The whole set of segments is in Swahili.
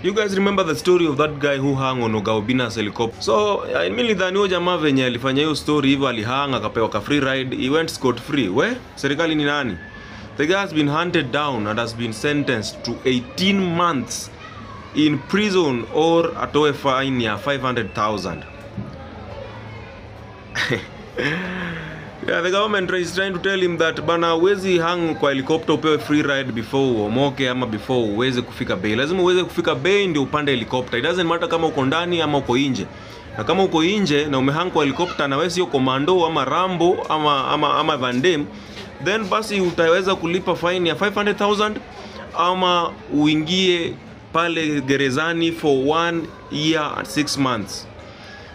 You guys remember the story of that guy who hung on Oga Obinna's helicopter? So, mimi nilidhani huyo jamaa venye alifanya hiyo story hivyo alihang akapewa ka free ride, he went scot free. We, serikali ni nani? The guy has been hunted down and has been sentenced to 18 months in prison or atoe fine ya 500,000. Yeah, the government is trying to tell him that bana, huwezi hang kwa helicopter upewe free ride before uomoke ama before uweze kufika bay. Lazima uweze kufika bay ndio upande helicopter. It doesn't matter kama uko ndani ama uko nje. Na kama uko nje na umehang kwa helicopter na wewe sio commando ama Rambo ama Van Damme, then basi utaweza kulipa fine ya 500,000 ama uingie pale gerezani for 1 year and 6 months.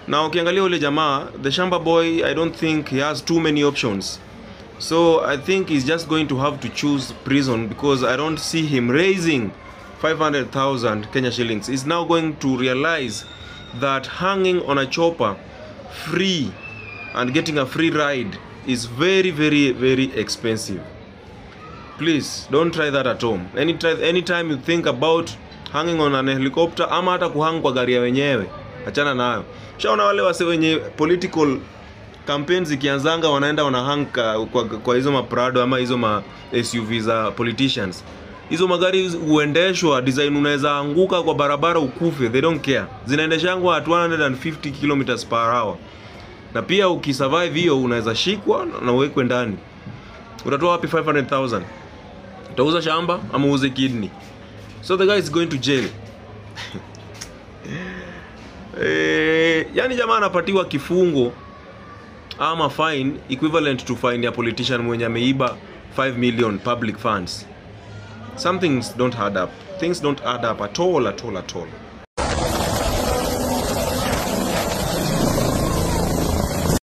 Na ukiangalia ule jamaa, the Shamba boy, I don't think he has too many options. So I think he's just going to have to choose prison because I don't see him raising 500,000 Kenya shillings. He's now going to realize that hanging on a chopper free and getting a free ride is very, very, very expensive. Please don't try that at home. Anytime you think about hanging on an helicopter ama hata kuhang kwa gari ya wenyewe, achana nayo. Shaona wale wase wenye political campaigns zikianzanga wanaenda wanahang kwa hizo ma Prado ama hizo ma SUV za politicians. Hizo magari huendeshwa design unaweza anguka kwa barabara ukufe, they don't care. Zinaendeshangwa at 150 kilometers per hour. Na pia ukisurvive hiyo unaweza shikwa na uwekwe ndani. Utatoa wapi 500,000? Utauza shamba ama uuze kidney? So the guy is going to jail. Yani jamaa anapatiwa kifungo ama fine equivalent to fine ya politician mwenye ameiba 5 million public funds. Some things don't add up. Things don't add up at all, at all, at all.